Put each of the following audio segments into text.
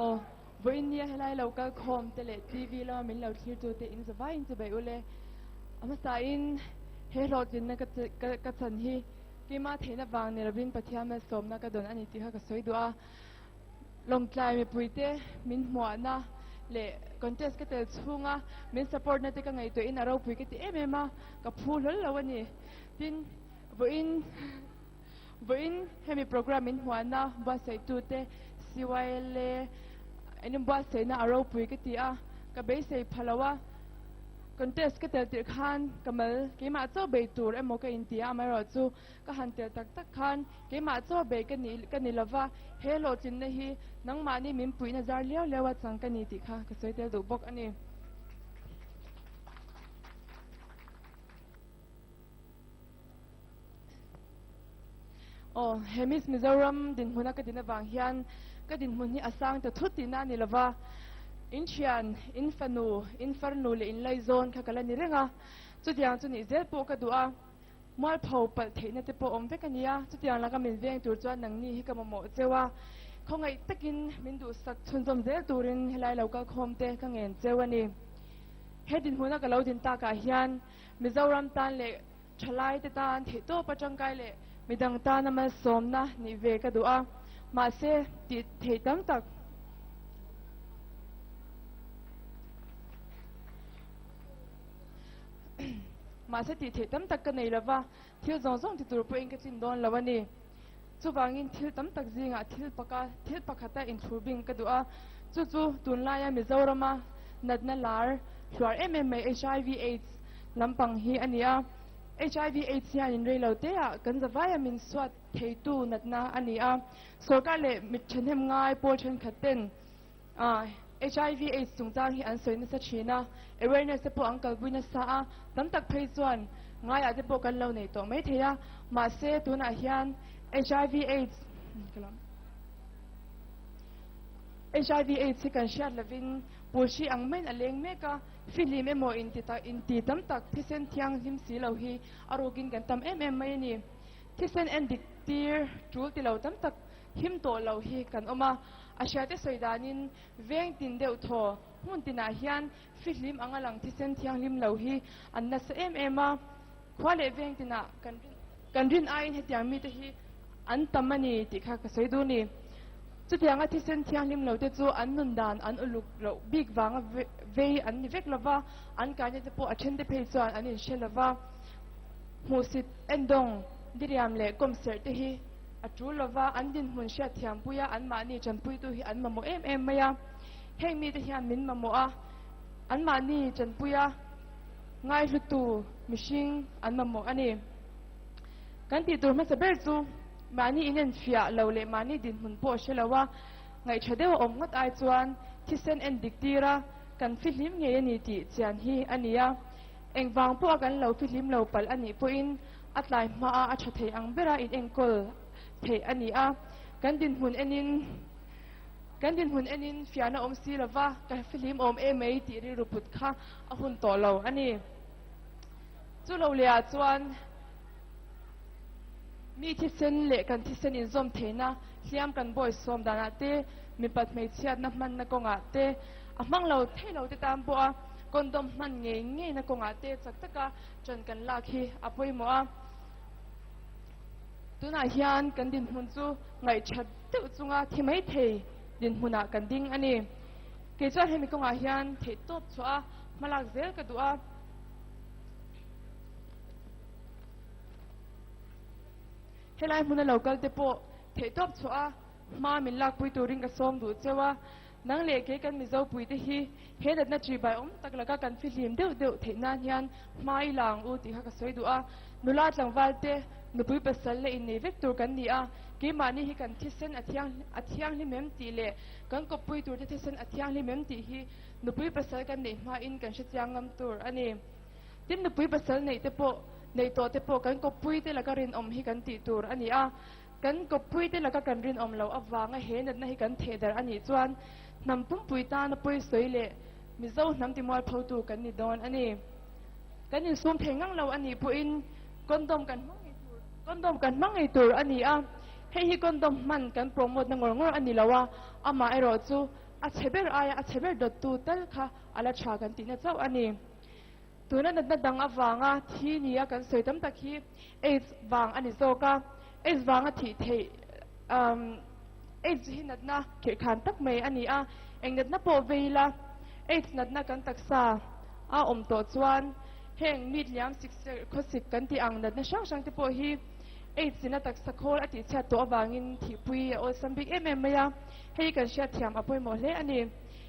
Aw, vawiin nia helai lo kal khawm te leh TV lama min lo thlir tu te in zavai in chibai ule. A hmasain he hlawhtlinna ka ka chan hi keimah theihna vang ni lovin Pathian malsawmna ka dawn a ni tih kha ka sawi duh a. Lawngtlai mipuite min hmuahna leh contest ka tel chhunga min support na te ka ngaihtuahin a ropui ka ti em em a, ka phu hlawl lo a ni. Tin, vawiin vawiin hemi program min hmuahna buatsaih-tute CYLA an inbuatsaihna a ropui ka ti a, ka beisei pha lo a. Contest ka tel tirh khan ka mal keimah chaw bei tur emaw ka inti a, amaherawhchu Ka han tel tak tak khan keimah chaw bei ka ni ka ni lova, he hlawhtlinna hi nangmahni min puihna zar liau liau a chang ka ni tih kha ka sawi tel duh bawk a ni. Aw, he Miss Mizoram dinhmuna ka din avang hian ka dinhmun hi a sang ta thut tihna a ni lova, in thian, in fanu, in farnu leh in laizawn kha ka la ni reng a, chutiang chu nih zel pawh ka duh a. Mualpho palh theihna te pawh awm vek a nia, chutiang laka min veng tur chuan nangni hi ka mamawh cheu a, khawngaih takin min duhsak chhunzawm zel turin helai lo kal khawm te ka ngen cheu a ni. He dinhmuna ka lo din takah hian Mizoram tan leh thalai te tan theihtawp atangkai leh midang tana malsawmna nih ve ka duh a, mahse tih theih tam tak. Mahse tih theih tam tak ka nei lova, thil zawng zawng ti tur pawhin ka tlin dawn lo a ni. Chuvangin thil tam tak zingah thil paka thil pakhata inthlur bing ka duh a, chu chu tunlaia Mizorama natna lar hluar em em mai HIV AIDS lampang hi a ni a. HIV AIDS hianin reilo teah kan zavaia min suat theitu natna a ni a, sorkar leh mit thahnem ngai pawl thenkhat ten HIV AIDS chungchang hi an sawi nasa thin a, awareness te pawh an kalpui nasa a, tam tak phei chuan ngaiah te pawh kan lo nei tawh mai thei a, mahse tunah hian HIV AIDS HIV AIDS hi kan hriat lovin pulhri ang maiin a leng mek a, fihlim emaw inti tak inti tam tak thisen thianghlim si lo hi a rukin kan tam em em mai a ni. Thisen endik tir tul ti lo tam tak Him tawh lo hi kan awm a, a hriate sawi danin veng tin deuh thaw hmun tinah hian fihlim anga lang thisen thianghlim lo hi an nasa em em a, khua leh veng tinah kan kan rin aiin hetiang mite hi an tam a ni tih kha ka sawi duh ni. Chutianga thisen thianghlim lo te chu an nun dan an uluk loh bik vanga vei an ni vek lova, an kaina te pawh a then te phei chuan an inhre lova, hmuhsit endawng diriam leh kawmserh te hi A tul lova, an dinhmun hriatthiampuia anmahni tanpuitu hi an mamawh em em mai a. Heng mite hian min mamawh a, anmahni tanpuia ngaihlutu mihring an mamawh a ni. Kan tih tur hmasa ber chu mahni inenfiah lo leh mahni dinhmun pawh hre lo a, ngaihṭha deuh a awm ngawt ai chuan thisen en dik tir a, kan fihlim ngei a ni tih chian hi a ni a. Engvang pawha kan lo fihlim lo palh a nih pawhin A tlai hmaa a tha thei ang bera in enkawl theih a ni a, kan dinhmun enin kan dinhmun enin fiahna awm si lova ka fihlim awm em mai tih rilru put kha a hun tawh lo a ni. Chu lo lehah chuan mi thisen leh kan thisen inzawm theihna hliam kan bawisawm danah te, mipat hmeichhiatna hmanna kawngah te, a hmang lo thei lo te tan pawha condom hman ngei ngeina kawngah te chak taka Ṭan kan lak hi a pawimawh a, tunah hian kan dinhmun chu ngaihṭhat deuh chunga thi mai thei dinhmunah kan ding a ni. Kei chuan hemi kawngah hian theihtawp chhuah a hmalak zel ka duh a. Helai hmuna lo kal te pawh theihtawp chhuah a hma min lakpui turin ka sawm duh cheu a. Nang leh kei kan Mizo puite hi he natna ṭihbai awm tak laka kan fihlim deuh deuh theih nan hian hma i la ang u tih kha ka sawi duh a. Nula tlangval te, nupui pasal leh innei vek tur kan ni a, keimahni hi kan thisen a thiang a thianghlim em tih leh kan kawppui turte thisen a thianghlim em tih hi nupui pasal kan neih hmain kan hrechiang ngam tur a ni. Tin, nupui pasal neih te pawh neih tawh te pawh kan kawppui te laka rinawm hi kan tih tur a ni a. Kan kawppuite laka kan rinawm loh avanga he natna hi kan theh darh a nih chuan hnam pumpui tana pawisawi leh Mizo hnam timualphotu kan ni dawn a ni. Kan insum thei ngang lo a nih pawhin condom kan hmang ngei tur condom kan hmang ngei tur a ni a, hei hi condom hman kan promote na ngawr ngawr a ni lo a, amaherawhchu. A chhe ber aia a chhe ber dawttu tal kha a la tha kan tihna chauh a ni. Tuna natna dang avanga thi nia kan sawi tam tak hi AIDS vang a ni zawk a, AIDS vanga thih theih AIDS hi natna khirhkhan tak mai a ni a, eng natna pawh vei ila AIDS natna kan taksa a awm tawh chuan heng mit liam sik serh khawsik kan tih ang natna hrang hrang te pawh hi AIDS ina taksa khawl a tihchhiat tawh avangin thihpui a awlsam bik em em mai a, hei kan hriatthiam a pawimawh hle a ni.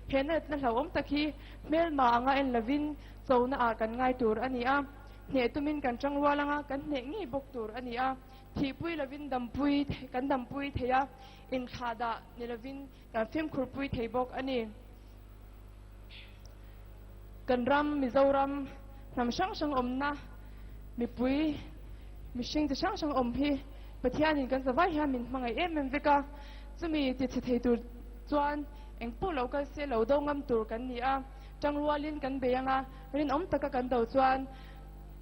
He natna hlauhawm tak hi hmelma anga en lovin chona ah kan ngai tur a ni a, hneh tumin kan tang rual anga kan hneh ngei bawk tur a ni a, thihpui lovin dampui kan dampui thei a, inthlah dah ni lovin kan fimkhurpui thei bawk a ni. Kan ram Mizoram hnam hrang hrang awmna mipui mihring chi hrang hrang awm hi Pathianin kan zavai hian min hmangaih em em vek a, chumi tichhe thei tur chuan eng pawh lo kal se lo do ngam tur kan ni a, tangrualin kan bei anga rinawm taka kan do chuan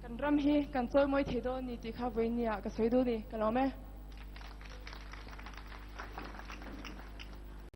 kan ram hi kan chawimawi thei dawn ni tih kha vawinia ka sawi duh ni, ka lawm e.